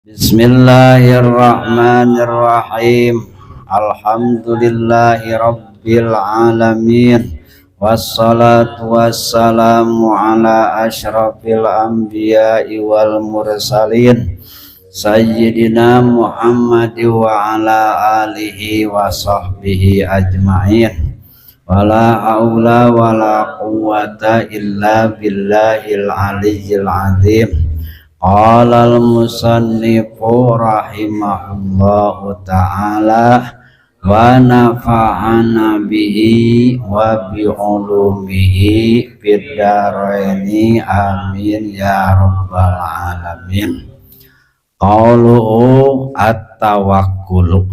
Bismillahirrahmanirrahim. Alhamdulillahi rabbil alamin. Wassalatu wassalamu ala asyrafil anbiya'i wal mursalin sayyidina Muhammad wa ala alihi wa sahbihi ajma'in. Wala haula wala quwwata illa billahil aliyyil azim. Qala al-musannifu rahimahullahu ta'ala wa nafa'ana bihi wa bi ulumihi fid dharaini, amin ya rabbal alamin. Qauluhu at-tawakkulu,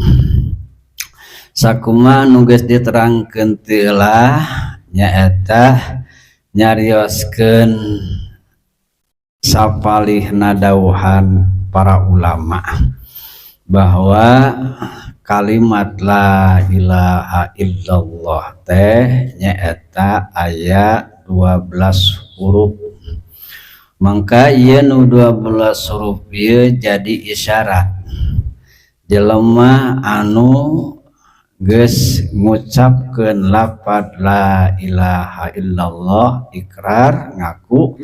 sakumaha nu geus diterangkeun teu nyaeta nyarioskeun sapalihna dawuhan para ulama bahwa kalimat la ilaha illallah teh nyaeta aya 12 huruf. Mangka ieu nu 12 huruf ieu jadi isyarat jelema anu geus ngucapkeun lapad la ilaha illallah, ikrar ngaku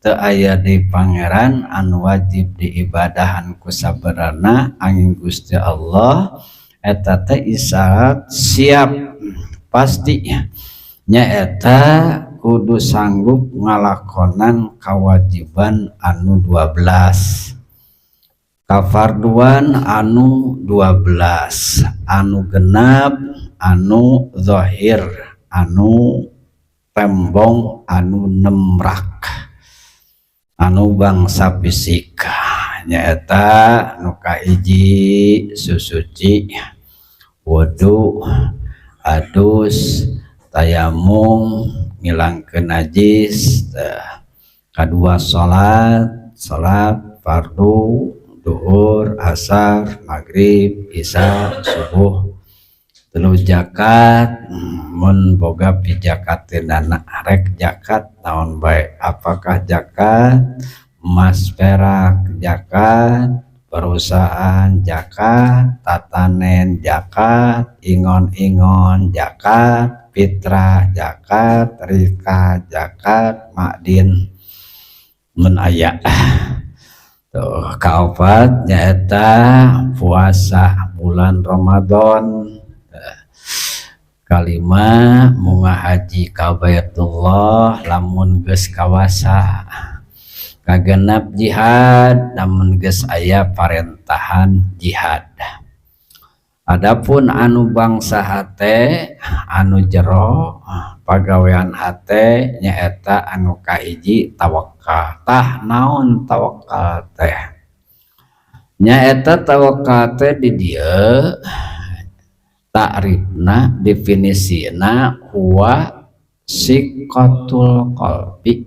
teu aya deui pangeran anu wajib diibadahan ku sabenerna angin Gusti Allah. Eta teh isyarat siap pasti nyaeta kudu sanggup ngalakonan kewajiban anu 12, kafarduan anu 12, anu genap, anu zahir, anu tembong, anu nemrak, anu bangsa fisik, nyaeta nu kahiji susuci, wudu, adus, tayamum ngilangkeun najis. Kadua salat, salat fardu, duhur, asar, maghrib, isya, subuh. Telu zakat, mun boga pijakateunana, rek zakat naon bae, apakah zakat emas perak, zakat perusahaan, zakat tatanen, zakat ingon-ingon, zakat fitrah, zakat rikaz, zakat ma'din mun aya. Tuh, kaopat nyaeta puasa bulan Ramadan. Kalima munggah haji ka Baitullah lamun geus kawasa. Kagenep jihad lamun geus aya parentahan jihad. Adapun anu bangsa hate, anu jero pagawean hate, nyaeta anu kahiji tawakal. Tah, naon tawakal teh? Nyaeta tawakal teh di dieu ta'rifna, definisina, huwa tsiqatul qalbi,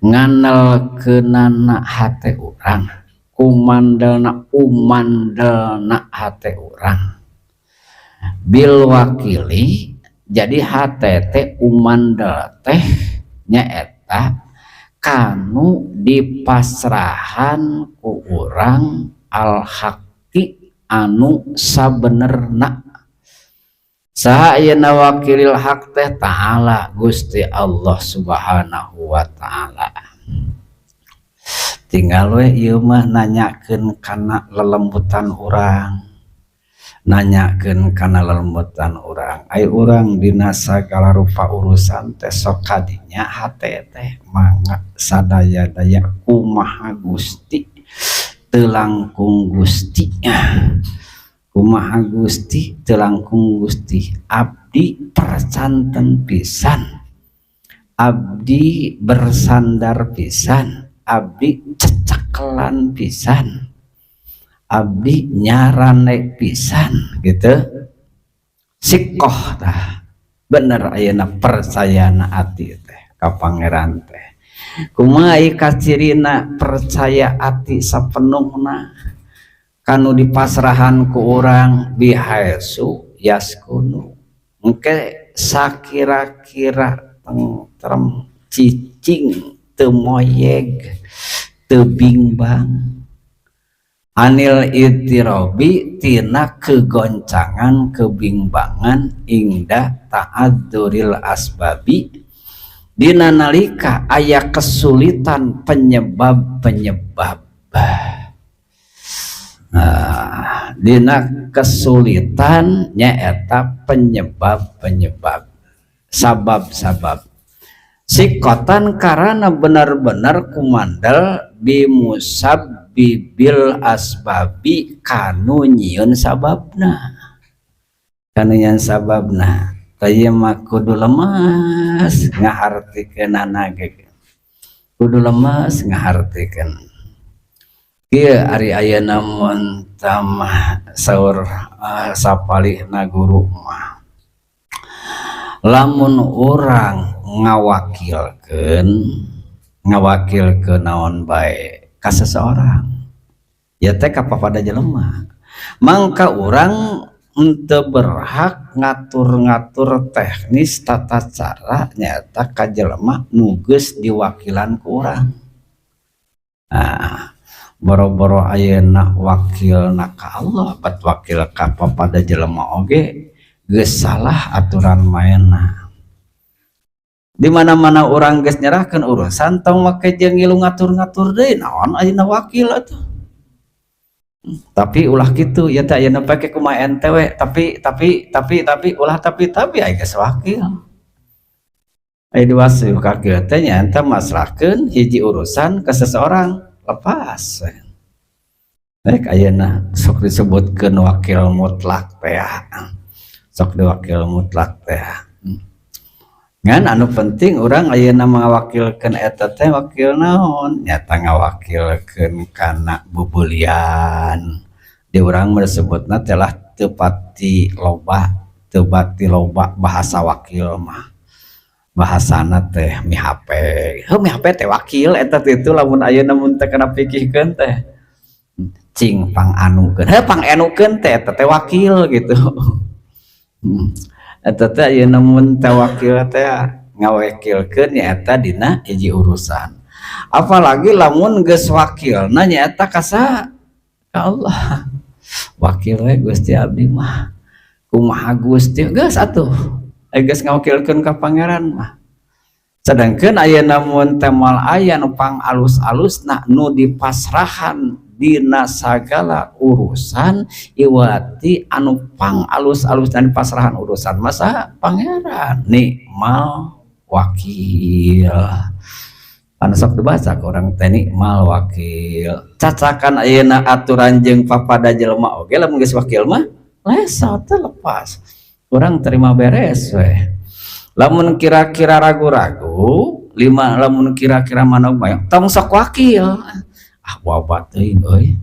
ngandelkeunana hate urang, kumandelna, umandelna hate urang, bil wakili. Jadi hate teh umandel teh nyaeta kanu dipasrahan ku urang, al haqi, anu sabenerna. Saha ayeuna wakilil haq teh? Ta'ala, Gusti Allah Subhanahu wa Ta'ala. Tinggal we ieu mah nanyakeun kana lelembutan urang, nanyakeun kana lelembutan urang. Ai urang dina sagala rupa urusan teh sok kadinya hate teh, mangga sadaya-daya, kumaha Gusti, teu langkung Gusti, kumaha Gusti, teu langkung Gusti, abdi percanten pisan, abdi bersandar pisan, abdi cecekelan pisan, abdi nyarane pisan gitu. Tsiqoh tah bener ayeuna percayana ati teh ka Pangeran teh. Kumaha kacirina percaya ati sapenuhna kanu dipasrahan ku urang? Bihaitsu yaskunu, engke sakira-kira tentrem, cicing, teu moyeg, teu bingbang. Anil idtirobi, tina kegoncangan, kebimbangan, inda ta'adzuril asbabi, dina nalika aya kesulitan penyebab-penyebab. Nah, dina kesulitan nyaeta penyebab-penyebab, sabab-sabab, tsiqotan, karena benar-benar kumandel, bimusabbibil asbabi, kanu nyieun sababna, kanu nyieun sababna. Tah, mah kudu lemes ngahartikeunana ge, kudu lemes ngahartikeun. Kieu ari ayeuna mun tamah saur sapalihna guru mah, lamun urang ngawakilkeun, ngawakilkeun naon bae ka seseorang ya teh, ka papada jelema, mangka urang henteu berhak ngatur-ngatur teknis tata cara nyata ka jelema nu geus diwakilan ku urang. Nah, boro-boro ayeuna wakilna ka Allah, bat wakil ka papada jelema oge geus salah aturan mainna. Di mana-mana urang geus nyerahkeun urusan, tong make jeung ngilu ngatur-ngatur deui. Naon ayeuna wakil atuh? Tapi ulah kitu ya teh, ayeuna pake kumaha ente we, tapi tapi tapi tapi ulah tapi tapi aya geus wakil. Aya diwasil ka kieu teh, nya masrahkeun hiji urusan ke seseorang, lepas. Rek ayeuna sok disebutkeun wakil mutlak teh, sok diwakil mutlak teh. Ngan anu penting urang ayeuna ngawakilkeun eta teh wakil naon? Nyata ngawakilkeun kana bubeulian. Di urang disebutna teh lah teu pati loba, teu pati loba bahasa wakil mah. Bahasana teh mihape. Heuh, mihape teh wakil eta teh itu lamun ayeuna mun teh kana pikirkeun teh. Cing panganukeun. Heuh, panganukeun teh eta teh wakil gitu. Eta teh ayeuna mun teh wakil teh ngawakilkeun nyaeta dina hiji urusan. Apalagi lamun geus wakilna nyaeta ka saha? Ka Allah. Wakil we Gusti abdi mah. Kumaha Gusti geus atuh. Aya geus ngawakilkeun ka Pangeran mah. Sedangkan ayeuna mun teh moal aya nu pang alus-alusna nu dipasrahan dina sagala urusan, iwati anu pang alus-alusna dipasrahan urusan masa Pangeran, nikmal wakil. Anu sok dibaca ku urang teh nikmal wakil. Cacakan ayeuna aturan jeung papada jelema oge, lamun geus wakil mah lesa teh, lepas. Urang terima beres we. Lamun kira-kira ragu-ragu, lima lamun kira-kira mana bayang, tong sok wakil. Ah, babat teuing euy.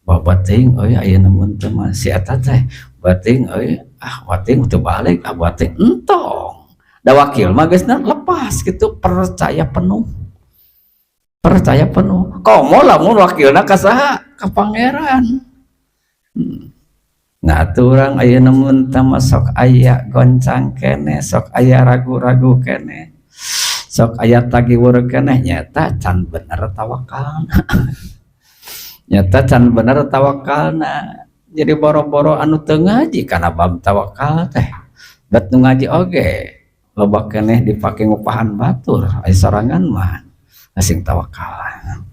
Babat teuing euy ayeuna mun teu mah si eta teh. Bating euy, ah bating teu balik, ah bating entong. Da wakil mah geus lepas gitu, percaya penuh. Percaya penuh. Komo lamun wakilna ka saha? Ka Pangeran. Nah, tuh urang ayeuna mun teh mah sok aya goncang keneh, sok aya ragu-ragu keneh, sok aya tagiwur keneh, nyata can bener tawakalna. Nyata can bener tawakalna. Jadi boro-boro anu teu ngaji kana bab tawakal teh. Bet nu ngaji oge loba keneh dipake ngupahan batur, ai sorangan mah asing tawakal.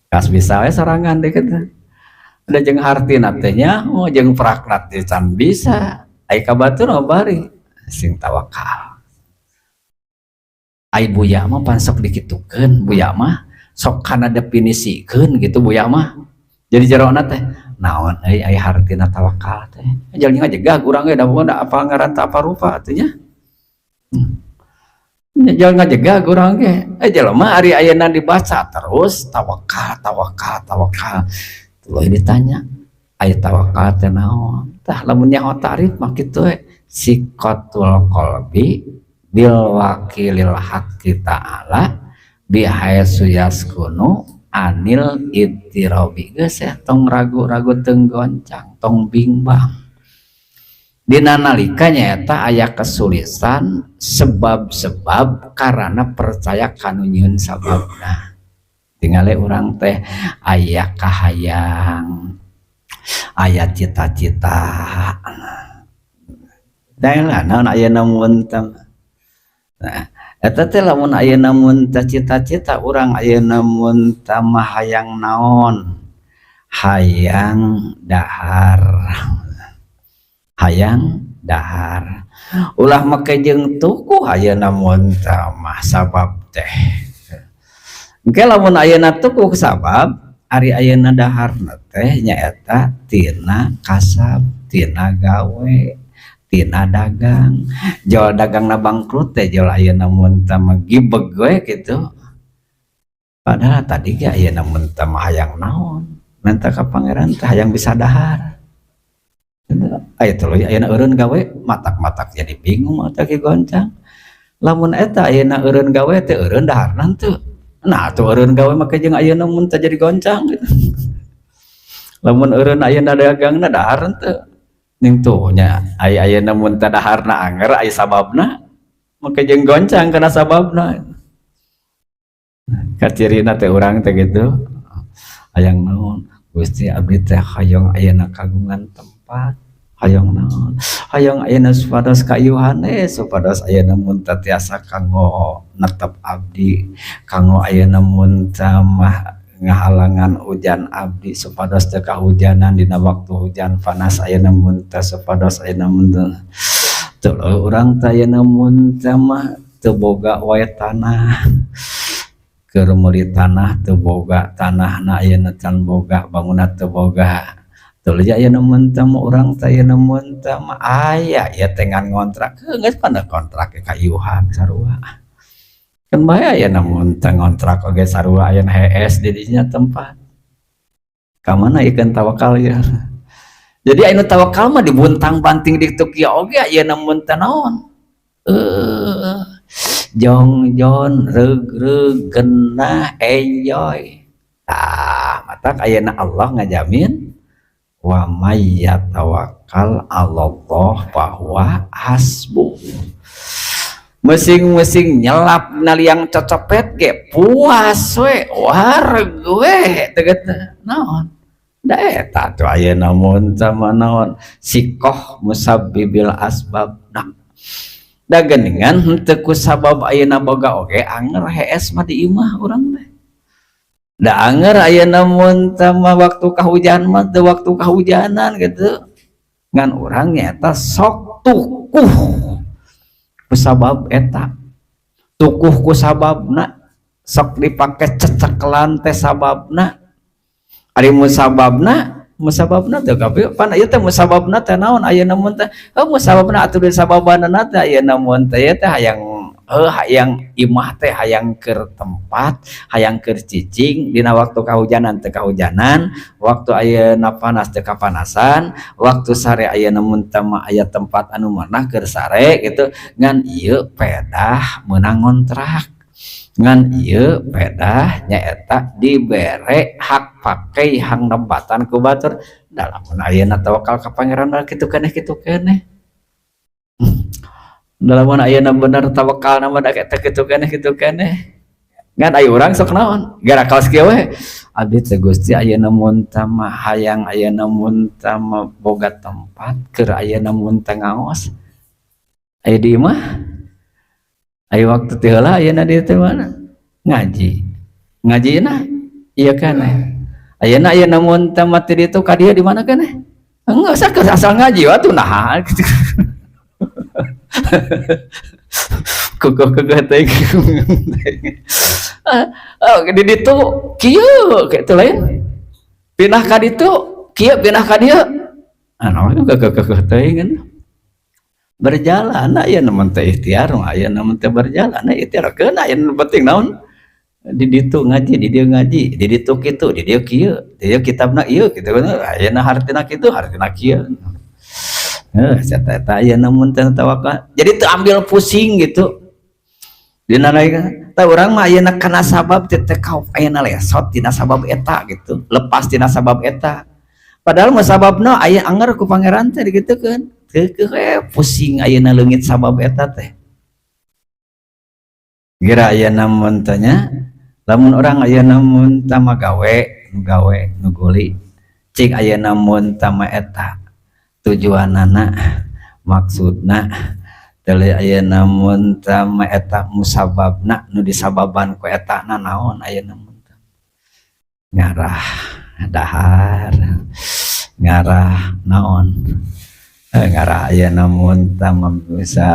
Kas bisa we sorangan deh kitu. Ada jeung hartina teh nyaho, jeung prakna teh can bisa. Ai ka batur mah bari sing tawakal. Ai buya mah pan sok dikitukeun, buya mah sok kana definisikeun gitu buya mah. Jadi jerona teh naon euy ai hartina tawakal teh. Jalmi ngajegah urang ge da apal ngaran teh apa rupa atuh nya. Jangan ngajegah urang ge. Eh, jelema ari ayeuna dibaca terus tawakal, tawakal, tawakal. Tuluy ditanya, aya tawakal teh naon? Tah, lamun nyaho ta'rif mah kitu we. Tsiqotul qalbi bil wakilil haqqi ta'ala bihaitsu yaskunu anil idtirabi. Geus ya, tong ragu-ragu, teu goncang, tong bimbang. Dina nalika nyaeta aya kesulitan sebab-sebab karena percaya kanu nyieun sababna. Tingale urang teh aya kahayang. Aya cita-cita. Daelah naon ayeuna mun. Nah, eta teh lamun ayeuna mun cita-cita urang ayeuna mun mah hayang naon? Hayang dahar. Hayang dahar. Ulah make jeung tukuh ayeuna mun mah sabab teh. Engke lamun ayeuna tukuh sabab, ari ayeuna daharna teh nyaeta tina kasab, tina gawe, tina dagang. Jual dagangna bangkrut teh jual ayeuna mun mah gibeg we kitu. Padahal tadi ge ayeuna mun mah hayang naon? Minta ka Pangeran teh hayang bisa dahar. Aya tuluy ayeuna eureun gawe matak-matak jadi bingung mata ki goncang. Lamun eta ayeuna eureun gawe teh eureun daharna henteu. Nah, atuh eureun gawe make jeung ayeuna mun teh jadi goncang gitu. Lamun eureun ayeuna dagangna dahar henteu. Ning tuh nya aya ayeuna mun teh daharna anger aya sababna make jeung goncang kana sababna. Kacirina teh urang teh gitu. Hayang naon? Gusti, abdi teh hayang ayeuna kagungan tempat. Hayang naon? Hayang ayeuna supados kayuhan supados ayeuna mun teh tiasa kanggo netep abdi, kanggo ayeuna mun teh mah ngahalangan hujan abdi supados teu kahujanan dina waktu hujan panas ayeuna mun teh supados ayeuna mun teh. Tuluy urang teh ayeuna mun teh mah teu boga wae tanah. Keur meuli tanah teu boga tanahna, ayeuna can boga, bangunna teu boga. Tuluy ayeuna mun teh mah urang teh ayeuna mun teh mah aya ieu teh ngan ngontrak, heuh geus pada kontrak ge kayuhan sarua. Kan bae ayeuna mun teh ngontrak oge sarua ayeuna hees di dinya tempat. Ka mana ikeun tawakal ieu? Jadi anu tawakal mah dibuntang-banting di kitu kieu oge ayeuna mun teh naon? Jongjon, reug-reug, genah, enjoy. Tah, matak ayeuna Allah ngajamin wa may yatawakkal 'alallah fahuwa hasbuh. Mesing-mesing nyelap na liang cocopet ge puas we, wareg we teh kitu. Naon? Da eta tuh ayeuna mun sama naon? Sikoh musabbibil asbab. Nah, da geuningan henteu ku sabab ayeuna boga oge anger hees mah di imah urang teh. Da anger ayeuna mun teh mah waktu kahujan mah teu waktu kahujanan gitu. Ngan urang nyaeta sok tukuh ku sabab eta. Tukuh ku sababna sok dipake cecekelan teh sababna. Ari musababna, musababna teh kabeh pan ieu teh musababna teh naon ayeuna mun teh? Heuh, musababna atuh di sababanana teh ayeuna mun teh ieu teh hayang heuh hayang imah teh hayang keur tempat, hayang keur cicing dina waktu kahujanan teu kahujanan, waktu ayeuna panas teu kapanasan, waktu sare ayeuna mun teh mah aya tempat anu manah keur sare gitu. Ngan ieu pedah meunang ngontrak. Ngan ieu pedah nyaeta dibere hak pakai hang nempatan ku batur. Da lamun ayeuna tawakal ka Pangeran mah kitu keneh kitu keneh. Da lamun ayeuna bener tawakal mah da eta kitu keneh kitu keneh. Ngan aya urang sok naon? Gara kaos kieu we. Abdi teh Gusti ayeuna mun teh mah hayang ayeuna mun teh mah boga tempat keur ayeuna mun teh ngaos. Aya di imah. Aya waktu teh heula ayeuna di teh mana? Ngaji. Ngajina ieu keneh. Ayeuna ayeuna mun teh mah ti ditu ka dieu di mana keneh? Enggak usah keur asal ngaji atuh naha gitu. Kukuh-kukuh teh. Di ditu kieu kitu lain. Pindah ka ditu kieu pindah ka dieu. Ah, naon kukuh-kukuh teh kan. Berjalan aya nu teh ikhtiar aya nu teh berjalan ikhtiar keun aya nu penting naon? Di ditu ngaji, di dieu ngaji, di ditu kitu, di dieu kieu, di dieu kitabna ieu kitu kan ayeuna hartina kitu, hartina kieu. Heuh, eta aya mun teh tawakal. Jadi teu ambil pusing gitu. Dina tah urang mah ayeuna kana sabab teh teh kauf ayeuna lesot tina sabab eta gitu, lepas tina sabab eta. Padahal mah sababna aya anger ku Pangeran teh digitukeun. Keukeuh we pusing ayeuna leungit sabab eta teh. Geura ayeuna mun teh nya, lamun urang ayeuna mun teh mah gawe, nu gawe, nu guli. Cik ayeuna mun tama eta tujuanana, maksudna teu ayeuna mun tama eta musababna, nu disababan ku eta na naon? Ayeuna mun ngarah dahar, ngarah naon, ngarah ayeuna mun tama bisa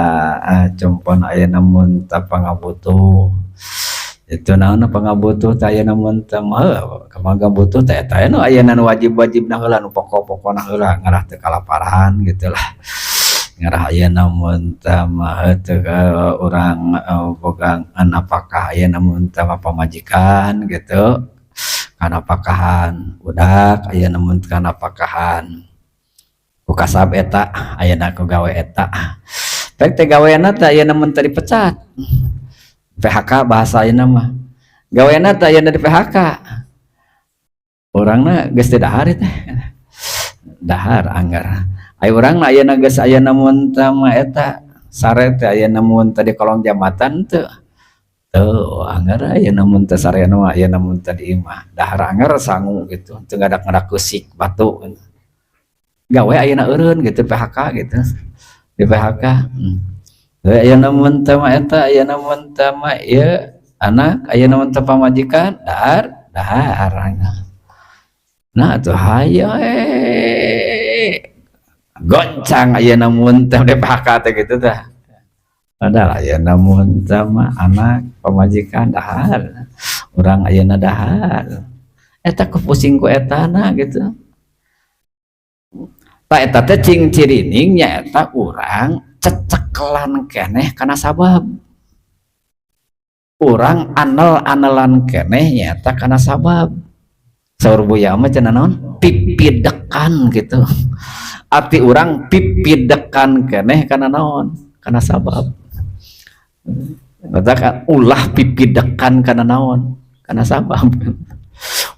compon ayeuna mun ta pangabutuh itu naon, pangabutuh teh ayeuna mun teh mah pangabutuh teh eta nu ayeuna nu wajib-wajibna heula, nu pokok-pokona heula, ngarah teu kalaparan gitu lah, ngarah ayeuna mun teh mah teu urang boga napakah ayeuna mun teh mah pamajikan gitu, kanapakahan budak ayeuna mun kanapakahan ku kasab eta ayeuna, ku gawe eta pek teh gawena teh ayeuna mun teh dipecat, PHK bahasa ayeuna mah, gawena teh ayeuna di PHK, urangna geus teu dahar teh, dahar anggar. Aya urangna ayeuna geus ayeuna mun teh mah eta sare teh ayeuna mun teh di kolong jambatan teu teu anggar, ayeuna mun teh sarena mah ayeuna mun teh di imah dahar anggar sangu gitu, teu ngadak-ngadak keusik batu, gawe ayeuna eureun gitu, PHK gitu, di PHK. Ayeuna mun teh mah eta ayeuna mun teh mah ieu anak ayeuna mun teh pamajikan dahar dahar. Nah atuh hayo goncang ayeuna mun teh di PHK teh gitu tah. Padahal ayeuna mun teh mah anak pamajikan dahar, urang ayeuna dahar eta ku pusing ku etana gitu. Tah eta teh cing cirining nyaeta urang cecekelan keneh kana sabab, urang anel-anelan keneh nyaeta kana sabab. Saur Buya mah cenah naon, pipidekan gitu, arti urang pipidekan keneh kana naon, kana sabab. Katakan ulah pipidekan kana naon, kana sabab,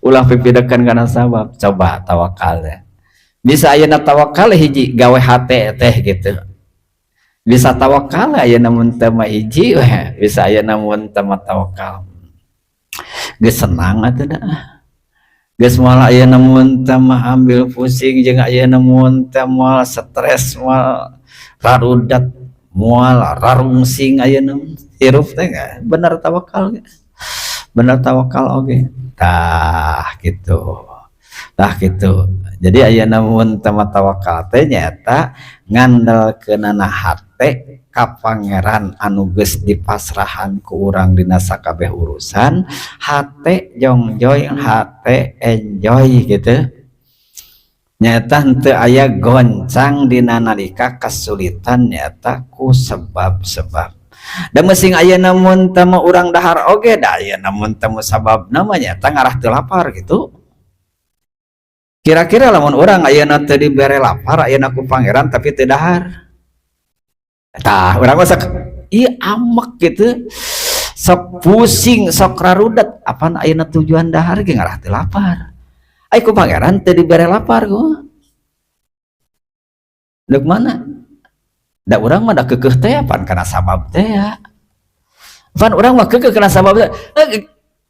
ulah pipidekan kana sabab. Coba tawakal ya, bisa ayeuna tawakal hiji gawe hate teh gitu, bisa tawakal ayeuna mun teu mah hiji we, bisa ayeuna mun teu mah tawakal geus senang atuh dah, geus moal ayeuna mun teu mah ambil pusing jeung ayeuna mun teu moal stres, moal rarudat, moal rarungsing ayeuna hirup teh. Bener tawakal, bener tawakal oge tah gitu, tah gitu. Jadi ayeuna mun teu mah tawakal teh nyaeta ngandelkeunana hate ka Pangeran anu geus dipasrahan ku urang dina sakabeh urusan, hate jongjoy, hate enjoy gitu, nyaeta henteu aya goncang dina nalika kesulitan nyaeta ku sebab-sebab. Da mesing ayeuna mun teu mah urang dahar oge da ayeuna mun teu mah sababna mah nyaeta ngarah teu lapar gitu. Kira-kira lamun urang ayeuna teu dibere lapar ayeuna ku Pangeran tapi teu dahar, tah urang mah sok ieu amek gitu, sok pusing, sok rarudet. Apan ayeuna tujuan dahar ge ngarah teu lapar, ai ku Pangeran teu dibere lapar ku deuk mana? Da urang mah da keukeuh teh pan kana sabab teh ya, pan urang mah keukeuh kana sabab teh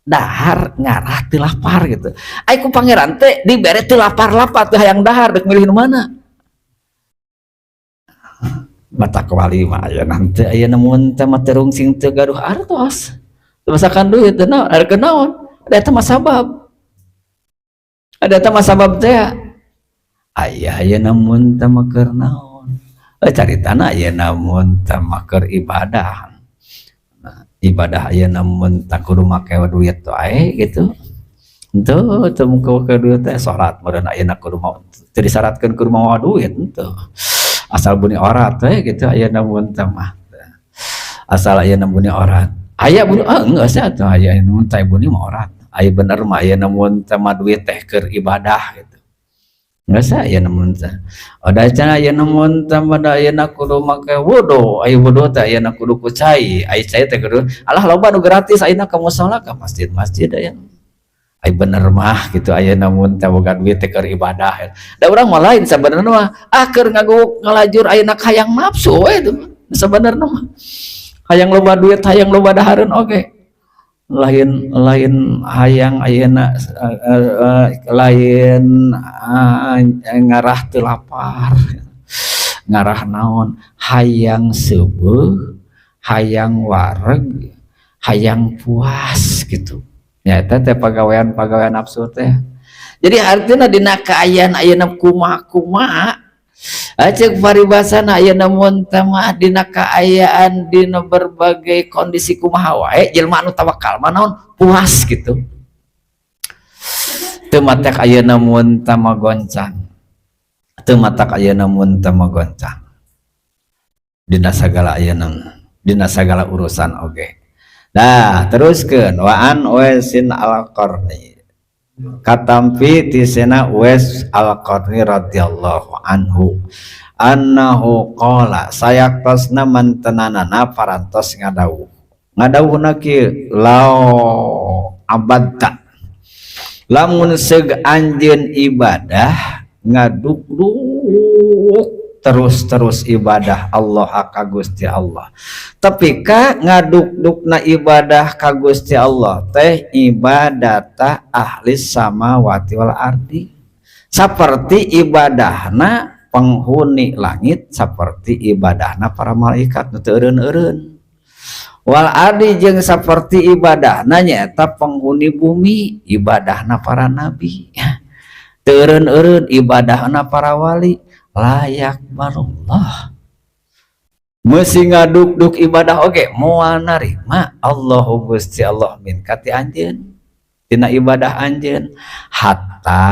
dahar ngarah teu lapar gitu. Ai ku Pangeran teh dibere teu lapar-lapar, teu hayang dahar, deuk milih nu mana? Mata wali mah aya nanti aya mun teh mah teu rungsing, teu gaduh artos, teu masakan duit teu naon, ada naon, ada eta mah sabab, ada eta mah sabab teh aya. Ayeuna mun teh mah keur naon, caritana ayeuna mun teh mah keur ibadah. Nah, ibadah ayeuna mun teh kudu make duit wae gitu, henteu, teu make duit teh. Salat meureun ayeuna kudu mau teu disyaratkeun kudu mawa duit, henteu, asal buni orat we gitu. Ayeuna mun teh mah asal ayeuna buni orat aya buni, ah geus atuh aya mun teh buni mah orat. Aya bener mah ayeuna mun teh mah duit teh keur ibadah gitu, geus ayeuna mun teh ada cenah. Ayeuna mun teh mah ayeuna kudu make wudu, aya wudu teh ayeuna kudu ku cai, aya cai teh kudu alah, loba nu gratis ayeuna ka musala, ka masjid-masjid ayeuna. Ai bener mah gitu ayeuna mun teh boga duit teh keur ibadah. Da urang mah lain sabenerna mah, ah keur ngaguk ngalajur ayeuna hayang nafsu we itu sabenerna mah. Hayang loba duit, hayang loba dahareun oge. Lain lain hayang ayeuna, lain ngarah teu lapar, ngarah naon, hayang seubeuh, hayang wareg, hayang puas gitu. Nya eta teh pagawean-pagawean nafsu teh. Jadi artinya dina kaayaan ayeuna kumaha-kumaha, ceuk paribasana, ayeuna mun teh mah dina kaayaan, dina berbagai kondisi kumaha wae, jelema anu tawakal mah naon, puas gitu. Teu matak ayeuna mun teh mah goncang, teu matak ayeuna mun teh mah goncang dina sagala ayeuna, dina sagala urusan oge. Nah, teruskeun, wa an Uwaisin al-Qarni, katampi ti Sayyidina Uwais al-Qarni radhiyallahu anhu, annahu qala, sayaktosna mantenanana parantos ngadawuh. Ngadawuhna kieu, lau abadta, lamun seug anjeun ibadah, ngaduk-duk terus-terus ibadah Allah ka Gusti Allah, tapi ka ngaduk-dukna ibadah ka Gusti Allah teh ibadata ahli samawati wal ardi, seperti ibadahna penghuni langit, seperti ibadahna para malaikat nu teu eureun-eureun, wal ardi, jeung seperti ibadahna nyaeta penghuni bumi, ibadahna para nabi teu eureun-eureun, ibadahna para wali, la yaqbalullah, mesti ngaduk-duk ibadah oge moal narima Allahu Gusti Allah minka ti anjeun, tina ibadah anjeun, hatta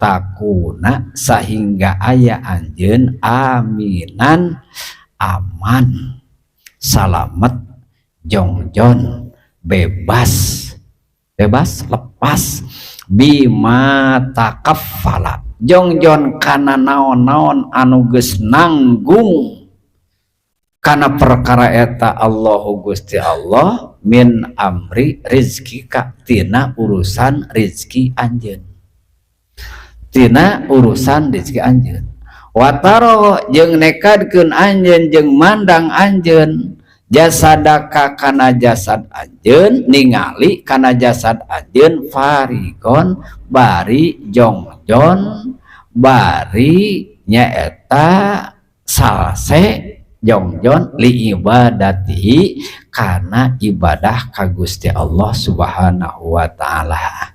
takuna, sehingga aya anjeun, aminan, aman, salamet, jongjon, bebas, bebas lepas, bima takaffala, jongjon kana naon-naon anu geus nanggung kana perkara eta Allahu Gusti Allah, min amri rizkika, tina urusan rizki anjeun, tina urusan rizki anjeun, wataro, jeung nekadkeun anjeun, jeung mandang anjeun, jasadaka, kana jasad anjeun, ningali kana jasad anjeun, farigon, bari jongjon, bari nyaeta salse, jongjon, li ibadati, kana ibadah ka Gusti Allah Subhanahu wa taala.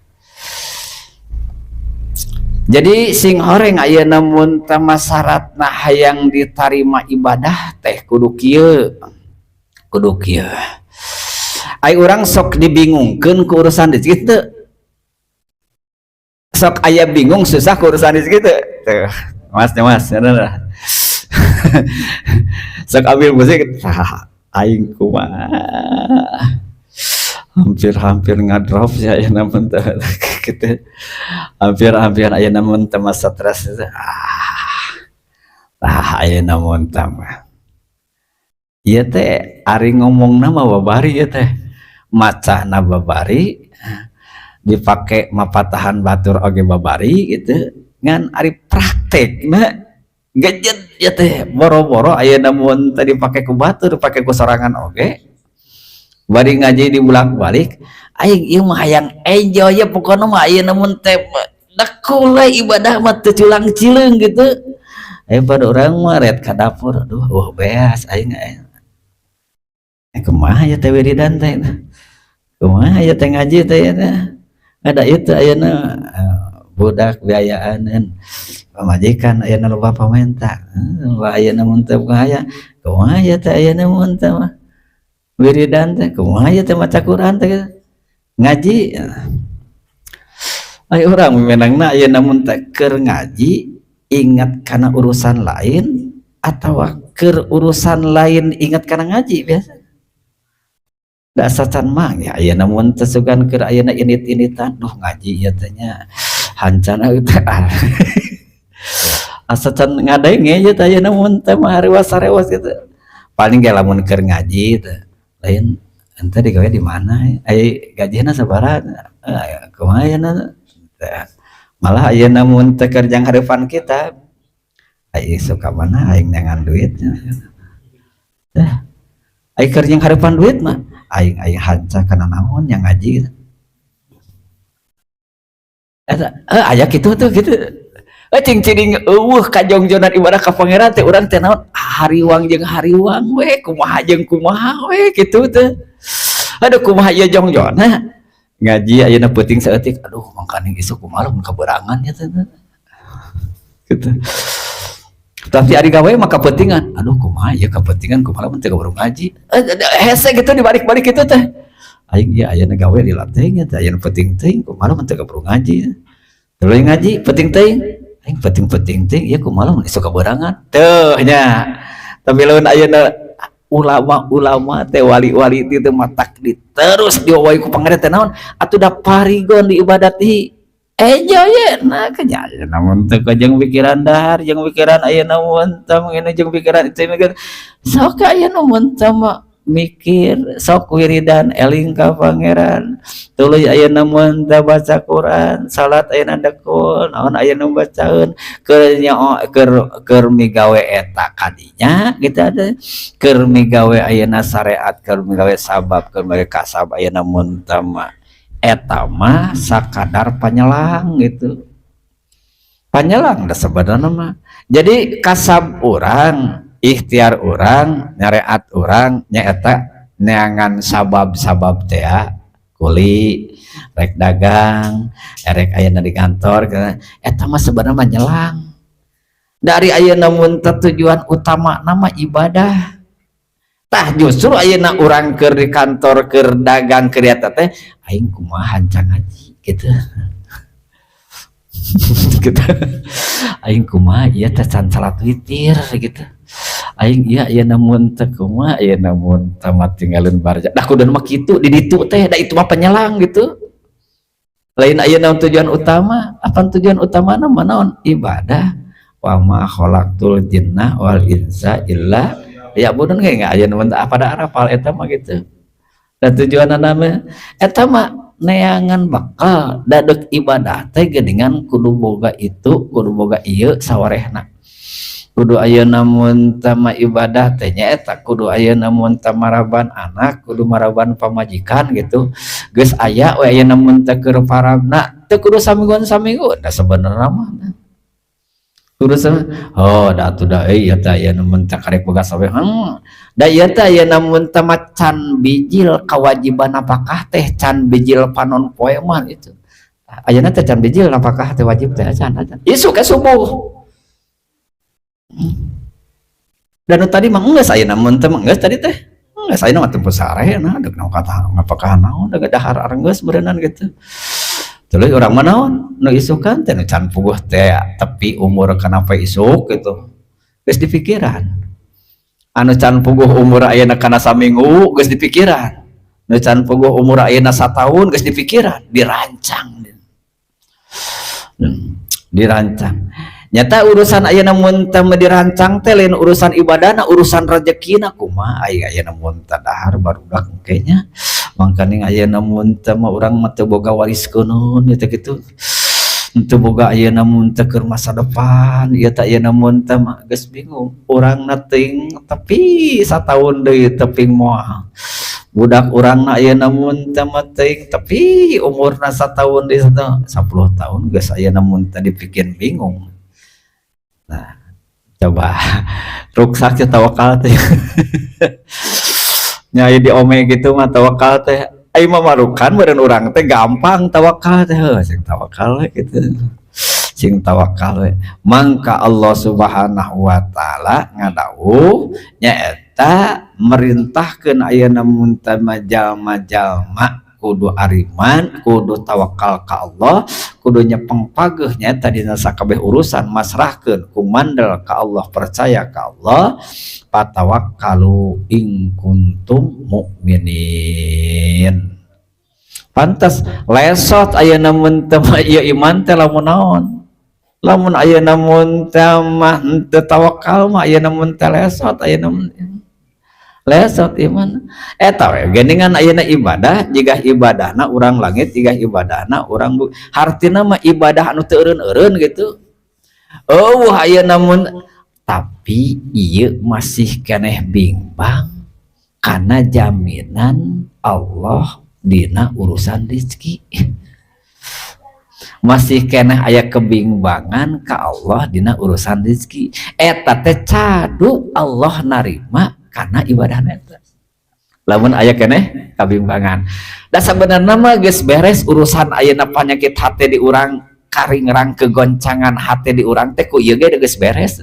Jadi sing horeng ayeuna mun teh syaratna hayang ditarima ibadah teh kudu kieu, kudu kieu. Ai urang sok dibingungkeun ku urusan rezeki teu? Sok aya bingung susah ku urusan rezeki teu? Tuh, Mas, Mas, sok ambil musik, aing kumaha, hampir-hampir ngadrop ya ayeuna mun teh gitu, hampir-hampir ayeuna mun teh mah stres. Ah tah, ayeuna mun teh mah ieu teh ari ngomongna mah babari, ieu teh macana babari, dipake mapatahan batur oge babari gitu, ngan ari praktekna gejet ya teh. Boro-boro ayeuna mun teh dipake ku batur, dipake ku sorangan oge, bari ngaji dibulak-balik, aing ieu mah hayang enjoy ya. Pokokna mah ayeuna mun teh dekul we ibadah mah, teu culang cileung gitu. Pada urang mah ret ka dapur, aduh, oh beas aing kumaha ya teh, wiridan teh kumaha ya teh, ngaji teh ya teh, ada itu ayeuna budak biayaaneun, pamajikan ayeuna loba pamenta, ayeuna mun teu aya kumaha ya teh, ayeuna mun teh mah wiridan teh kumaha ya teh, maca Quran teh, ngaji. Ayo, urang memenangna ayeuna mun teh keur ngaji ingat kana urusan lain atau keur urusan lain ingat kana ngaji? Biasa da asacan mah ya, ayeuna mun teh sugan keur ayeuna init-initan, duh, ngaji ieu teh nya, hancana teh asa can ngadenge ieu teh. Ayeuna mun teh mah harewas-harewas gitu, paling ge lamun keur ngaji teh lain, ente digawe di mana, ai gajina sabaraha, kumaha ayeuna. Malah ayeuna mun teh keur jang hareupan kita, ai suka mana aing neangan duit teh, ai keur jeung hareupan duit mah. Aing aing hanca kana naon yang ngaji gitu. Eta aya kitu tuh gitu. Cing cing euweuh kajongjonan ibadah ka Pangeran teh, urang teh naon, hariwang jeung hariwang we, kumaha jeung kumaha we kitu teh. Aduh, kumaha ieu jongjonna ngaji ayeuna peuting saeutik, aduh, mangkaning isuk kumaha lamun kaberangan ya teh gitu. Tapi ari gawe mah kapentingan, aduh, kumaha ieu kapentingan, kumaha lamun teu kaburu ngaji. Hese gitu, dibalik-balik gitu teh. Aing ieu ayeuna gawe dilatih teh, ayeuna penting teuing, kumaha lamun teu kaburu ngaji. Tuluy ngaji penting teuing, aing penting-penting teuing ieu, kumaha lamun isuk kaberangan teuh nya. Tapi lamun ayeuna ulama-ulama teh, wali-wali itu matak di terus diwai ku Pangeran teh naon atuh, da parigon di ibadati ejo ye. Nah, kenya namun teu jeung pikiran dahar, jeung pikiran ayeuna mun teh ngene, jeung pikiran itu mikir. Sok ayeuna mun teh mikir, sok wiridan, eling ka Pangeran, tuluy ayeuna mun teh baca Quran, salat ayeuna dekul naon ayeuna bacaeun keur nyoo, keur keur migawe eta kadinya gitu. Ada keur migawe ayeuna syariat, keur migawe sabab, keur migawe kasab. Ayeuna mun teh mah eta mah sakadar panyelang gitu, panyelang da sebenarnya mah. Jadi kasab urang, ikhtiar urang, nyareat urang nyaeta neangan sabab-sabab teh, kuli, rek dagang, rek ayeuna di kantor, eta mah sebenarnya mah nyelang dari ayeuna mun tujuan utama nama ibadah. Tah, justru ayeuna urang keur di kantor, keur dagang, keur eta teh, aing kumaha hancang ngaji gitu gitu, aing kumaha ieu teh can salat witir gitu, aing ieu ieu namun teh kumaha ieu, namun tamat tinggalin barja dah kudu mah kitu di ditu teh. Da itu mah penyelang gitu, lain ayeuna tujuan utama. Apa tujuan utama mah naon? Ibadah. Wa ma khalaqtul jinna wal insa illa liya'budun. Kayak nggak aya nu pada arapal eta mah gitu. Dan tujuan nama eta mah neangan bakal dadek ibadah teh geuningan kudu boga itu, kudu boga ieu, sawarehna kudu ayeuna mun tama ibadah teh nyaeta kudu ayeuna mun maraban anak, kudu maraban pamajikan gitu. Geus aya we ayeuna mun teh keur parabna teu kudu samingguan saminggu da sebenarnya mah kudu sama. Oh, da atuh da euy, ieu teh ayeuna mun teh karek boga sawe, da ieu teh ayeuna mun teh can bijil kewajiban napakah teh, can bijil panon poe mah itu. Ayeuna teh can bijil napakah teh wajib teh acan acan isuk ke subuh. Dan tadi mah geus ayeuna mun teh geus tadi teh geus ayeuna mah teu sare. Nah, deuk naon kata ngapakah naon da dahar geus beureunan gitu. Terus urang mah naon nu isukan teh, nu can puguh teh tepi umur kenapa isuk gitu geus dipikiran, anu can puguh umur ayeuna kana saminggu geus dipikiran, nu can puguh umur ayeuna sataun geus dipikiran, dirancang, dirancang. Nyata urusan ayeuna mun teh dirancang teh lain urusan ibadahna, urusan rezekina kumaha. Aya ayeuna mun teh dahar barudak kayaknya, mangkaning ayeuna mun teh mah urang mah teu boga waris kunon gitu gitu, teu boga ayeuna mun teh keur masa depan ieu teh. Ayeuna mun teh mah geus bingung urang na teuing, tapi sataun deui teping moal budak urang na. Ayeuna mun teh mah teuing, tapi umurna sataun deui 10 tahun geus ayeuna mun teh dibikin bingung. Nah, coba ruksak ya tawakal teh nyai di ome gitu mah. Tawakal teh ai mah marukan meureun urang teh gampang tawakal teh. Heuh, sing tawakal we gitu, sing tawakal we. Mangka Allah Subhanahu wa Taala ngadawuh nyaeta merintahkeun ayeuna mun teh jalma-jalma kudu ariman, kudu tawakal ka Allah, kudu nyepeng pageuh nyaeta dina sakabeh urusan masrahkeun kumandel ka Allah, percaya ka Allah. Fatawakkalu in kuntum mukminin. Pantas lesot ayeuna mun teu mah ieu iman teh. Lamun naon, lamun ayeuna mun teh mah henteu tawakal mah, ayeuna mun teh lesot, ayeuna mun lesot iman eta we geuningan. Ayeuna ibadah jiga ibadahna urang langit, jiga ibadahna urang hartina mah ibadah anu teu eureun-eureun gitu. Oh, ayeuna mun tapi ieu masih keneh bimbang. Karena jaminan Allah dina urusan rezeki, masih keneh aya kebimbangan ka Allah dina urusan rezeki, eta teh cadu Allah narima karena ibadah eta. Lamun aya keneh kabimbangan, da sabenerna mah geus beres urusan ayeuna. Penyakit hati di urang, karingrang, kegoncangan hati di urang teh ku ieu ge geus beres.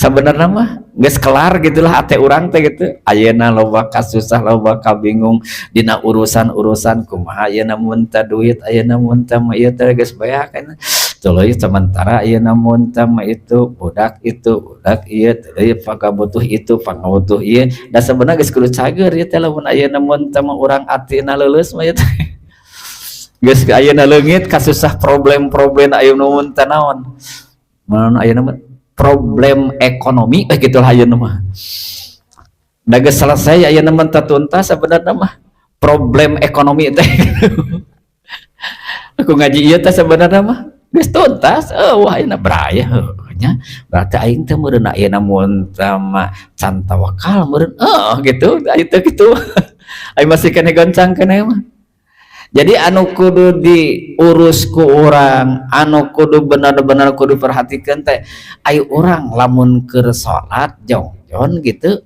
Sebenarnya mah geus kelar gitulah hati urang teh gitu. Ayeuna loba kasusah, loba kabingung dina urusan-urusan kumaha ayeuna mun teh duit, ayeuna mun teh mah ieu teh geus beak tuluy. Sementara ayeuna mun teh mah itu budak, itu budak ieu tuluy pagabutuh itu, pangabutuh ieu. Da sebenarnya geus kudu cager ieu teh. Lamun ayeuna mun teh mah urang atina leuleus mah, ieu teh geus ayeuna leungit kasusah problem-problem. Ayeuna mun teh naon mun ayeuna mah problem ekonomi gitulah. Ayeuna mah da geus selesai, ayeuna mah teu tuntas sebenarnya mah problem ekonomi teh. Aku ngaji ieu teh sebenarnya mah geus tuntas. Oh, wah, ayeuna beraya heuh nya, berarti aing teh meureun ayeuna mun teh mah can tawakal meureun. Oh, gitu itu gitu, aing masih keneh goncang keneh mah. Jadi anu kudu diurus ku urang, anu kudu benar-benar kudu perhatikan teh, ayo urang lamun keur salat jongjon gitu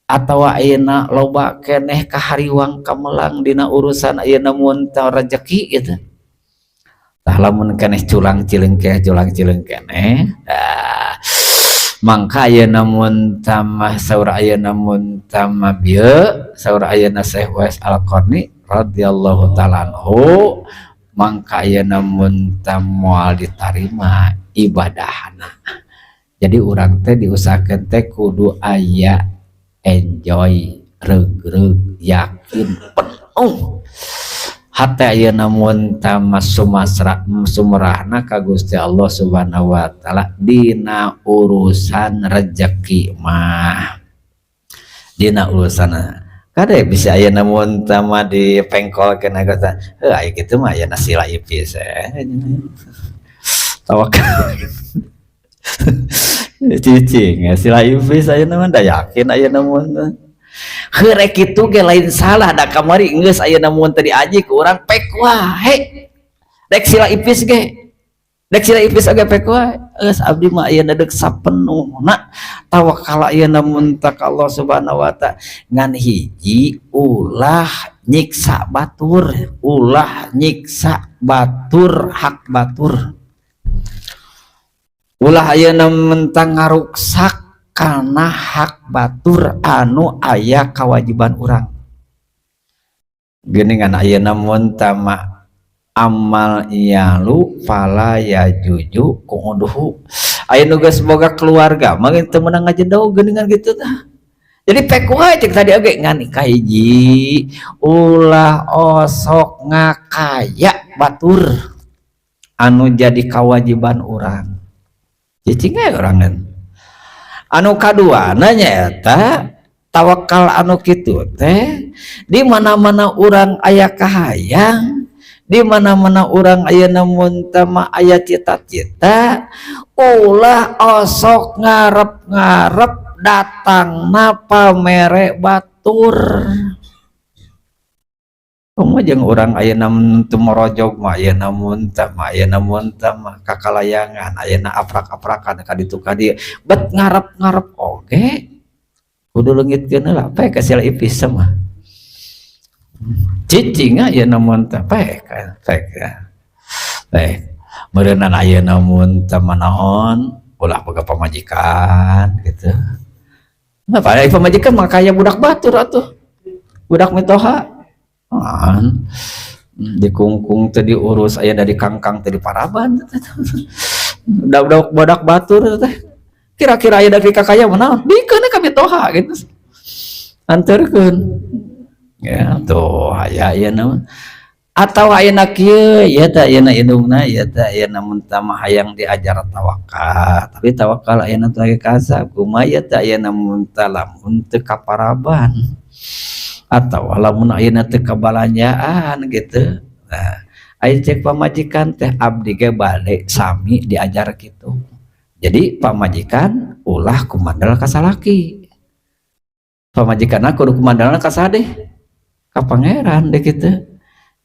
atau ayeuna loba keneh kahariwang kamelang dina urusan ayeuna mun teh rezeki gitu. Tah, lamun keneh culang cileung keneh, culang cileung keneh, tah mangka ayeuna mun tamah saur ayeuna mun tamah bieu saur ayeuna Syekh Uwais Al-Qarni radhiyallahu taala anhu, mangka ayeuna mun moal ditarima ibadahna. Jadi urang teh diusahakeun teh kudu aya enjoy, reug-reug, yakin penuh hate ayeuna mun tamah sumasra sumerahna ka Gusti Allah Subhanahu wa taala dina urusan rezeki mah, dina urusan kade bisa ayeuna mun tama dipengkolkeun kata heuh aya kitu mah, ayeuna sila ipis tawakal cicing sila ipis. Ayeuna mah da yakin ayeuna mun heuh rek kitu ge lain salah, da kamari geus ayeuna mun teu diaji ku urang pek wae. Rek sila ipis ge, rek sila ipis oge pek wae. Geus abdi mah ayeuna deuk sapenuhna tawakal ayeuna mun ka Allah Subhanahu wa taala. Ngan hiji, ulah nyiksa batur, ulah nyiksa batur, hak batur ulah ayeuna mentang ngaruksak kana hak batur anu aya kewajiban urang. Geuningan ayeuna mun tama amal iyalu fala yajuzu qu'uduhu. Aya nu geus boga keluarga mah teu meunang ngajedog geuningan gitu tah. Jadi pek wae cek tadi oge, ngan kahiji, ulah osok ngakaya batur anu jadi kewajiban urang, cicing we urang. Anu kadua nyaeta tawakal anu kitu teh di mana-mana urang aya kahayang, di mana-mana urang aya namun tama aya cita-cita, ulah osok ngarep-ngarep datang pamere batur. Kumaha jeung urang ayeuna teu morojog mah, ayeuna mun teh mah, ayeuna mun teh mah kakalayangan ayeuna aprak-aprakan ka ditu ka dieu, bet ngarep-ngarep oge kudu leungitkeun heula. Poek ka sila ipis mah, cicing ayeuna mun teh, poek poek poek meureunan ayeuna mun teh mah naon, ulah boga pamajikan gitu. Nah, pada pamajikan mah kaya budak batur atuh, budak mitoha an dikungkung teh diurus aya dari kangkang teh diparaban budak budak batur teh. Kira-kira aya dari kakaya mah naon, bikeun ka mitoha gitu, anterkeun ya tuh. Aya ayeuna atau ayeuna kieu ya teh, ayeuna indungna ya teh, ayeuna mun mah hayang diajar tawakal, tapi tawakal ayeuna teh kasab kumaha ya teh? Ayeuna mun teh lamun teu kaparaban atau lamun ayeuna teu kabalanjaan gitu. Nah, aya cek pamajikan teh, abdi ge bade sami diajar gitu. Jadi pamajikan ulah kumandel ka salaki. Pamajikanna kudu kumandalna ka saha deh? Ka Pangeran deh gitu.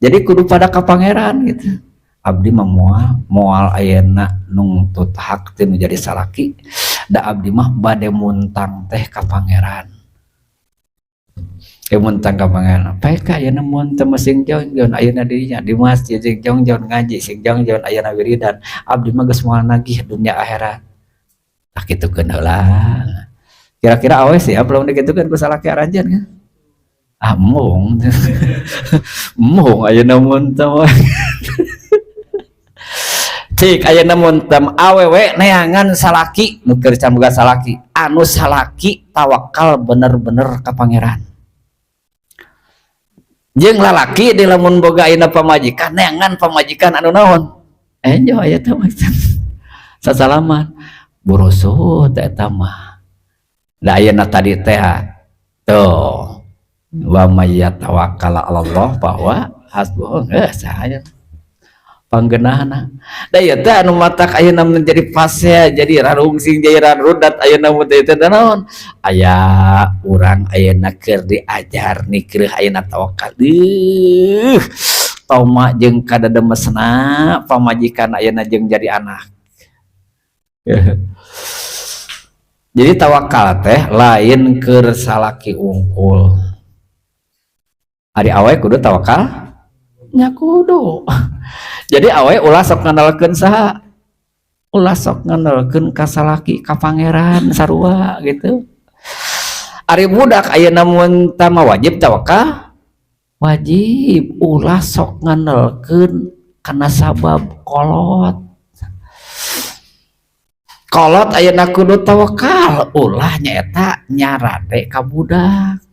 Jadi kudu pada ka Pangeran gitu. Abdi mah moal moal ayeuna nungtut hak teh nu jadi salaki, da abdi mah bade muntang teh ka Pangeran. Muntang ka Pangeran. PK ayeuna mun teu mah sing jongjon ayeuna dirinya di masjid, sing jongjon ngaji, sing jongjon ayeuna wiridan. Abdi mah geus moal nagih dunia akhirat. Tah, kitukeun heula. Kira-kira awewe siap lamun dikitukeun ku salaki aranjeun kan? Ah, embung. Embung ayeuna mun teu mah. Cik, ayeuna mun teu awewe neangan salaki nu keur can boga salaki, anu salaki tawakal bener-bener ka Pangeran. Jeung lalaki di lamun boga ayeuna pamajikan, neangan pamajikan anu naon? Enjoy eta mah. Sasalaman. Burusut eta mah. Da ayeuna tadi teh tuh, wa may yatawakkal 'alallah fahuwa hasbuh, geus aya panggenahna. Da ieu teh anu matak ayeuna menjadi fase, jadi rarungsing, jadi rarudat ayeuna mun teh teh naon? Aya urang ayeuna keur diajar nikreuh ayeuna tawakal. Deuh, toma jeung kadademesna pamajikan ayeuna jeung jadi anak. Jadi tawakal teh lain keur salaki unggul. Ari awewe kudu tawakal nya? Kudu. Jadi awewe ulah sok ngandalkeun saha, ulah sok ngandalkeun ka salaki, ka Pangeran sarua gitu. Ari budak ayeuna mun tama wajib tawakal, wajib. Ulah sok ngandalkeun kana sabab kolot. Kolot ayeuna kudu tawakal, ulah nyaeta nyarande ka budak.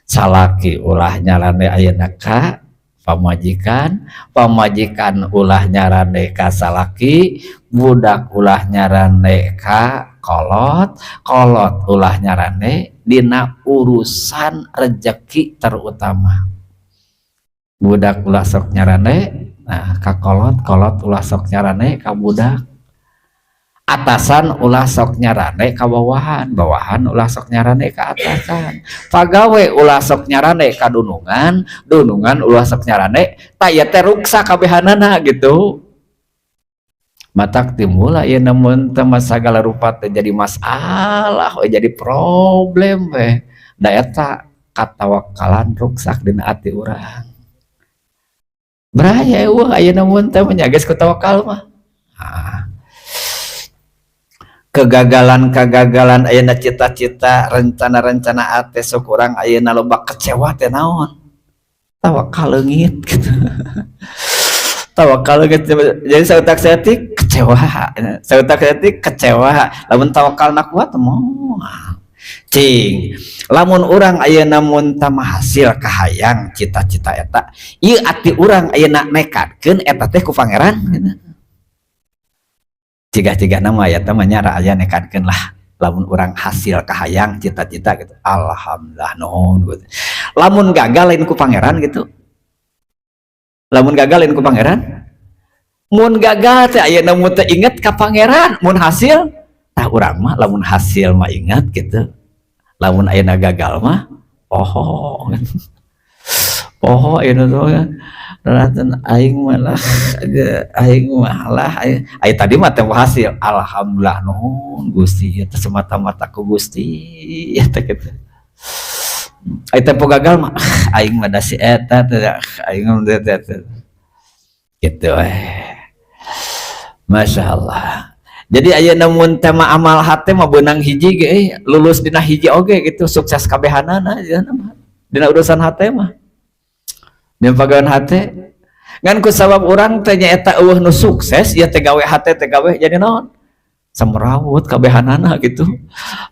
Salaki ulah nyarande ayeuna ka pamajikan, pamajikan ulah nyarande ka salaki, budak ulah nyarande ka kolot, kolot ulah nyarande dina urusan rejeki terutama. Budak ulah sok nyarande nah ka kolot, kolot ulah sok nyarande ka budak. Atasan ulah sok nyarande ka bawahan, bawahan ulah sok nyarande ka atasan. Pagawe ulah sok nyarande ka dunungan, dunungan ulah sok nyarande, tah ieu teh ruksak kabehanana gitu. Matak timbul ieu namun teh sagala rupa teh jadi masalah we, jadi problem we. Da eta katawakalan ruksak dina ati urang. Beraya eueuh ayeuna mun teh nya geus ku tawakal mah. Ah. Kegagalan-kegagalan ayeuna, cita-cita, rencana-rencana ate sok urang ayeuna loba kecewa teh naon? Tawakal leungit gitu. Tawakal leungit, jadi sautak saeutik kecewa, sautak saeutik kecewa. Lamun tawakalna kuat moal. Cing, lamun urang ayeuna mun tama hasil kahayang cita-cita eta, ieu ati urang ayeuna nekadkeun eta teh ku Pangeran gitu. Ciga-ciga nama ya mah nya aya nekadkeun lah, lamun urang hasil kahayang cita-cita gitu, alhamdulillah nuhun gitu. Lamun gagal lain ku Pangeran gitu. Lamun gagal lain ku Pangeran, mun gagal teh ayeuna mun teh inget ka Pangeran, mun hasil tah urang mah lamun hasil mah ingat gitu, lamun ayeuna gagal mah poho poho ayeuna tuh kan. Ratan aing malah aing malah aing tadi mah teh hasil, alhamdulillah nuhun Gusti, ieu teh semata-mata ku Gusti eta kitu. Aing tempo gagal mah aing mah da si eta teh, aing mah teh gitu eh. Masya Allah. Jadi ayeuna mun tema amal hate mah beunang hiji ge lulus dina hiji oge gitu, sukses kabehanana dina urusan hate mah. Dina pagawean hate ngan ku sabab urang teh nyaeta eueuh nu sukses ya teh gawe hate teh gawe jadi naon? Semrawut kabehanana gitu.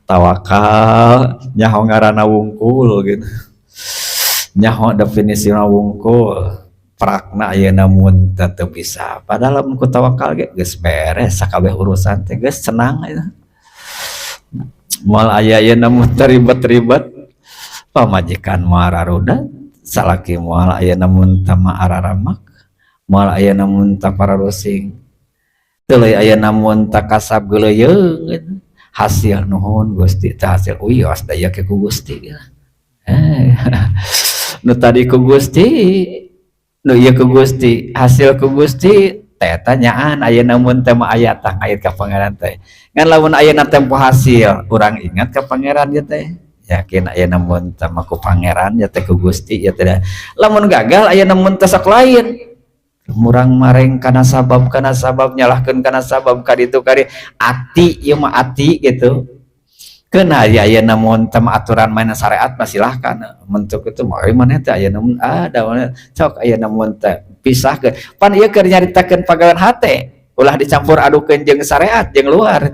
Tawakal nyaho ngaranna wungkul gitu. Nyaho definisina wungkul. Prakna ayeuna mun teu bisa. Padahal lamun ku tawakal ge geus beres sakabeh urusan teh, geus senang eta. Moal aya ayeuna mun ribet-ribet, pamajikan moal rarudat, salaki moal ayeuna mun tama araramak, moal ayeuna mun tapararusing. Teuleui ayeuna mun takasab geuleuyeung gitu. Hasil nuhun Gusti, teh hasil uyos da ieu ke ku Gusti gitu. Nu tadi ku Gusti, nu ieu ku Gusti, hasil ku Gusti teh tanyaan ayeuna mun teh mah aya tah ngait ka Pangeran teh. Ngan lamun ayeuna tempo hasil, urang ingat ka Pangeran ieu teh. Yakin ayeuna mun teh mah ku Pangeran ya teh, ku Gusti ya teh. Lamun gagal ayeuna mun teh sok lain. Murang mareng kana sabab nyalahkeun kana sabab ka ditu ka ati ieu mah ati gitu. Kena ya ayeuna mun teh aturan main syariat mah silahkan. Mentuk itu mah maneh teh ayeuna mun ada sok ayeuna mun teh pisahkeun. Pan ieu keur nyaritakeun pagawean hate, ulah dicampur adukeun jeung syariat jeung luar.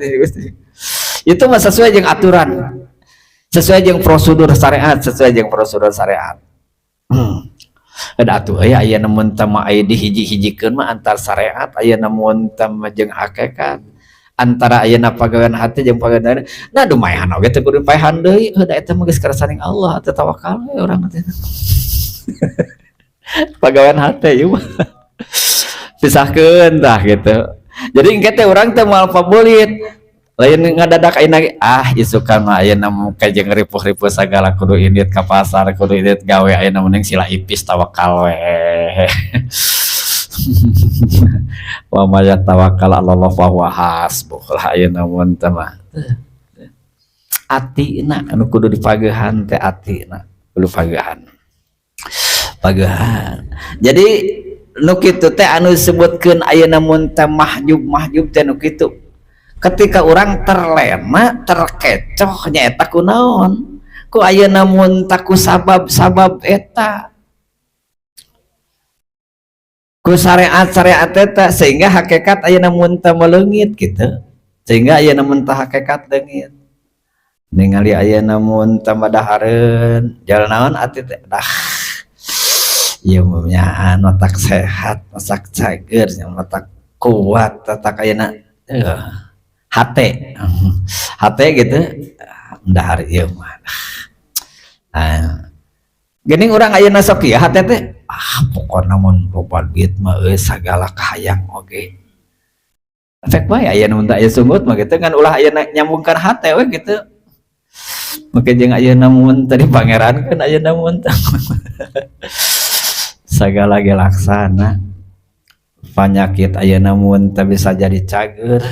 Itu mah sesuai jeung aturan, sesuai jeung prosedur syariat, sesuai jeung prosedur syariat. Ada atuh aya ayeuna mun teh mah aya dihiji-hijikeun mah antar syariat ayeuna mun teh mah jeung hakikat, antara ayeuna pagawean hati jeung pagawean. Nah, lumayan oge teu kudu paehan deui, heuh da eta mah geus karasaning Allah teh, tawakal we urang teh. Pagawean hate ieu mah pisahkeun tah gitu. Jadi engke teh urang teh moal pabulit lain ngadadak ayeuna, ah isukan mah ayeuna ka jeung ripuh-ripuh sagala, kudu indit ka pasar, kudu indit gawe, ayeuna mending sila ipis, tawakal we. Wa may yatawakkal 'alallah fa huwa hasbuh lah. Ayeuna mun teh mah atina anu kudu dipagehan teh, atina kudu pagehan pagehan. Jadi nu kitu teh anu disebutkeun ayeuna mun teh mahjub mahjub teh nu kitu, ketika orang terlena, terkecoh nyaeta ku naon, ku ayeuna mun tah ku sabab-sabab eta, ku syariat-syariat eta, sehingga hakikat ayeuna mun teh meleungit gitu, sehingga ayeuna mun teh hakikat leungit. Ningali ayeuna mun teh madahareun jalan naon ati teh, dah ieu mah nyaan otak sehat, otak cager, otak kuat, otak ayeuna hate hate gitu dahar ieu mah. Nah, geuning urang ayeuna sok ieu hate teh, ah pokona mun loba duit mah euy sagala kahayang oge efek bae ayeuna mun teh aya sungut mah gitu. Ngan ulah ayeuna nyambungkan hate we gitu. Mungkin jeung ayeuna mun tadi Pangeran kan ayeuna mun sagala ge laksana, penyakit ayeuna mun teh bisa jadi cager,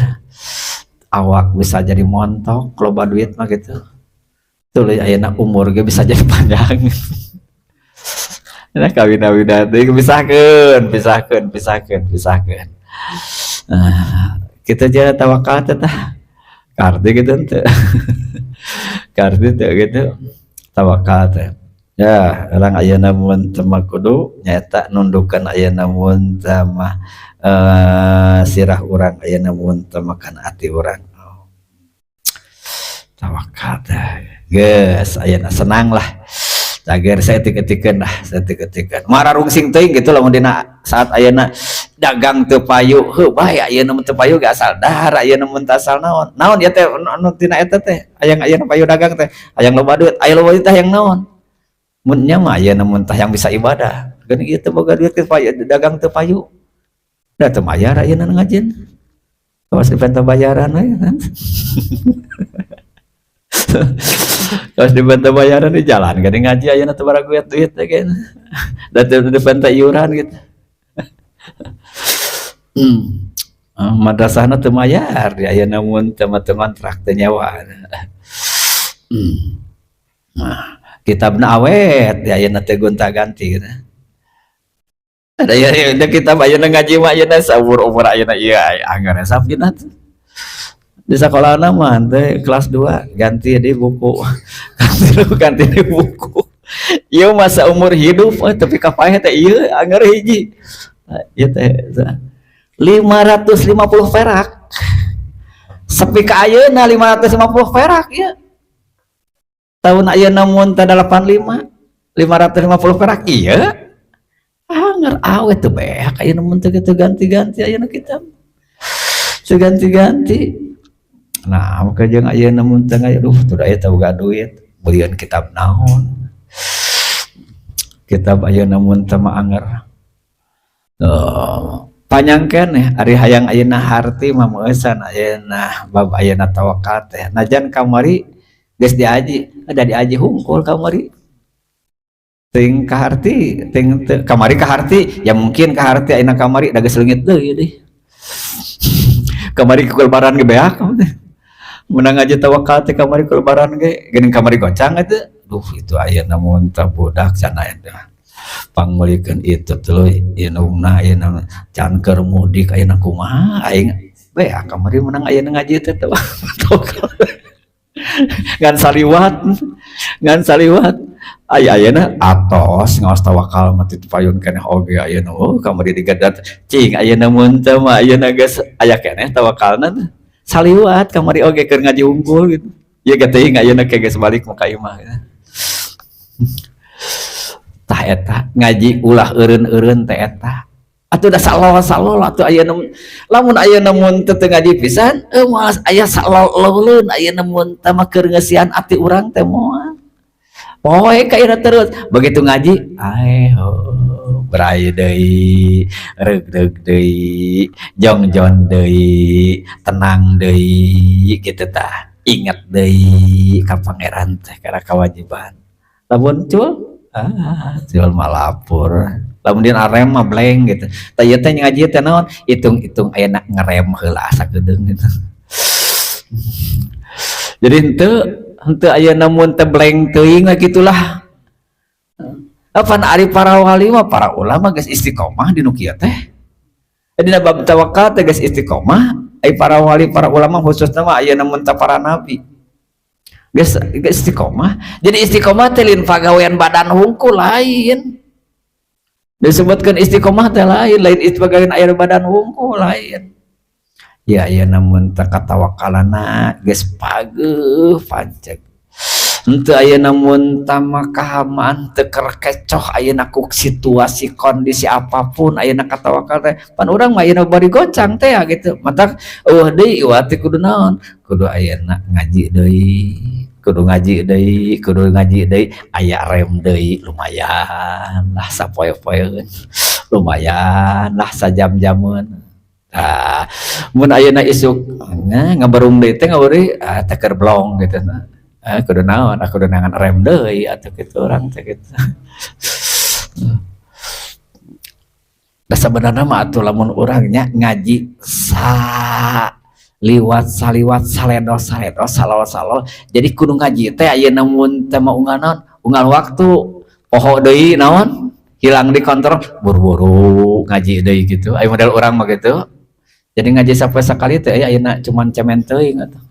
awak bisa jadi montok loba duit mah gitu. Tuluy ayeuna umur ge bisa jadi panjang. Nah, kawin-kawin teh pisahkeun pisahkeun pisahkeun pisahkeun. Nah, kita aja tawakal teh tah karti gitu teh, karti teh gitu tawakal teh ya. Orang ayeuna mun teh mah kudu nyaeta nundukan ayeuna mun teh mah sirah urang ayeuna mun teh mah kana ati urang. Oh. Tawakal teh geus ayeuna senang lah, cager saya tik-tikeun lah, saya tik-tikeun mararungsing teuing gitu. Lamun dina saat ayeuna dagang teu payu, heuh bae ayeuna mun teu payu ge asal dahar ayeuna mun teu asal naon naon ieu teh anu tina eta teh hayang ayeuna payu dagang teh, hayang loba duit, aya loba duit teh hayang naon. Mun nya mah ayeuna mun tah yang bisa ibadah geuning ieu teh boga duit teh payu, dagang teu payu da teu mayar ayeuna ngajin, kawas dipenta bayaran we kan. Kawas dipenta bayaran di jalan geuning ngaji ayeuna teu baraguet duit teh kan da teu dipenta iuran gitu. Madrasahna teu mayar di ayeuna mun teu mah teu ngontrak, teu nyewa. Nah, kitabna awet di ayeuna teh gonta ganti gitu. Ada ya, ya kitab ayeuna ngaji mah ayeuna saumur-umur ayeuna ieu anggar sapina tuh. Di sekolah mah teh kelas 2 ganti di buku, ganti di buku. Ieu masa umur hidup tapi kapaeh teh ieu anggar hiji. Ieu teh 550 perak. Sepi ka ayeuna 550 perak ya. Tahun ayeuna mun teh 85, 550 perak iya. Anggar awet tuh beak ayeuna mun teh kitu ganti-ganti ayeuna kita. Teu ganti-ganti. Nah, maka jeung ayeuna mun teh aduh teu aya teh boga duit, belian kitab naon. Kitab ayeuna mun teh mah anggar. Oh, panjang keneh ari hayang ayeuna harti mah meueusan ayeuna bab ayeuna tawakal teh. Najan kamari geus diaji, ada diaji hungkul kamari. Teuing kaharti, teuing teu kamari kaharti, ya mungkin kaharti ayeuna kamari da geus leungit deui deui. Kamari ku lebaran ge beak teh. Menang aja tawakal teh kamari ku lebaran ge, geuning kamari goncang eta. Duh itu ayeuna mun teh budak cenah eta. Pangmeulikeun itu tuluy indungna ayeuna can keur mudik ayeuna kumaha aing beak kamari menang ayeuna ngaji teh tawakal. Ngan saliwat aya ayeuna atos ngaos tawakal mah teu payun keneh oge ayeuna oh kamari digadat cing ayeuna mun teu mah ayeuna geus aya keneh tawakalna saliwat kamari oge keur ngaji unggul gitu. Ieu ge teuing ayeuna ke geus balik ka imah gitu. Tah eta ngaji ulah eureun-eureun teh eta. Atuh da salol-salol atuh ayeuna lamun ayeuna mun teu ngaji pisan moal aya salol-lolun ayeuna mun teh mah keur ngeusian ati urang teh moal. Poe ka ira terus begitu ngaji ae heuh bray deui reugreug deui jongjon deui tenang deui kitu tah inget deui ka pangeran teh kana kewajiban. Lamun cul cul mah lapur. Lamun dina rem mah bleng gitu. Tah ieu teh ngaji teh naon? Hitung-hitung ayeuna ngerem heula sakedeung gitu. Jadi henteu ayeuna mun teh bleng teuing we kitulah. Apan ari para wali mah para ulama geus istiqomah di nu kieu teh. Dina bab tawakal teh geus istiqomah, ai para wali para ulama khususna mah ayeuna mun teh para nabi. Geus istiqomah. Jadi istiqomah teh lain pagawean badan hungkul lain. Disebutkan istiqomah teh lain, lain pagawean aya badan hungkul lain. Ya ayeuna mun teh katawakalana geus pageuh panceg. Henteu ayeuna mun tah makahamaan teu kerkecoh ayeuna ku situasi kondisi apapun ayeuna katawakal teh. Pan urang mah ayeuna bari goncang teh ya gitu. Matak eueuh deui ieu teh kudu naon? Kudu ayeuna ngaji deui. Kudu ngaji deui, kudu ngaji deui, aya rem deui lumayan lah sapoe-poeun. Lumayan lah sajam-jameun. Tah, mun ayeuna isuk ngabarung deui teh ngabarung teh keur blong gitu nah. Kudu naon, kudu nangan rem deui atuh kitu urang teh kitu. Da sabenerna mah atuh lamun urang nya ngaji liwat saliwat saledo saledo salol salol jadi kudu ngaji teh ayeuna mun teh mah unggal naon unggal waktu poho deui naon hilang di kontrol buru-buru ngaji deui gitu aya model urang mah gitu jadi ngaji sampai sakali teh ayeuna cuman cemen teuing atuh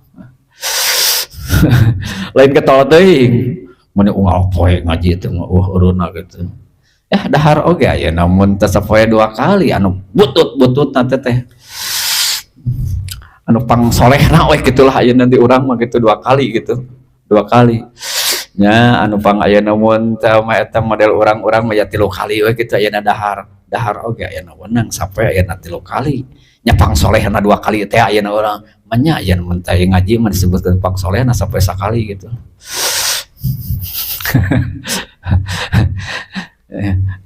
lain ketol teuing mun unggal poe ngaji teh mah wah eureunna gitu ya dahar oge ayeuna mun teh sapoe dua kali anu butut-bututna teh teh anu pang solehna we gitulah ayeuna di urang mah gitu dua kali gitu dua kali nya anu pang ayeuna mun teh mah eta model urang-urang mah ya 3 kali we gitu ayeuna dahar dahar oge ayeuna wenang sampai ayeuna 3 kali nya pang solehna 2 kali teh ayeuna urang mah nya ayeuna mun teh ngaji mah disebutkeun pang solehna sampai sakali gitu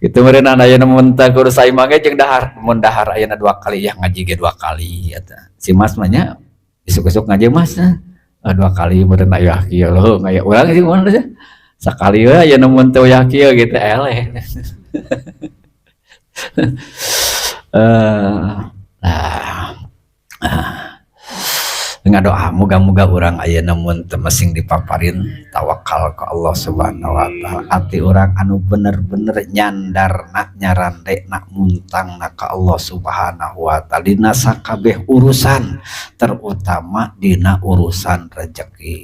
gitu meureun ayeuna mun teh kudu saimang ge jeung dahar mun dahar ayeuna 2 kali ya ngaji ge 2 kali eta si Mas mah nya isuk-isuk ngaji Mas 2 kali meureun aya kieu leuh aya urang sih mun teh sakali we ayeuna mun teu aya kieu gitu eleh. Ngadoa moga-moga urang ayeuna mun teu masing dipaparin tawakal ka Allah Subhanahu wa taala ati urang anu bener-bener nyandarna nyarandena muntangna ka Allah Subhanahu wa taala dina sakabeh urusan terutama dina urusan rezeki.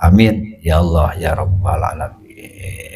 Amin ya Allah ya rabbal alamin.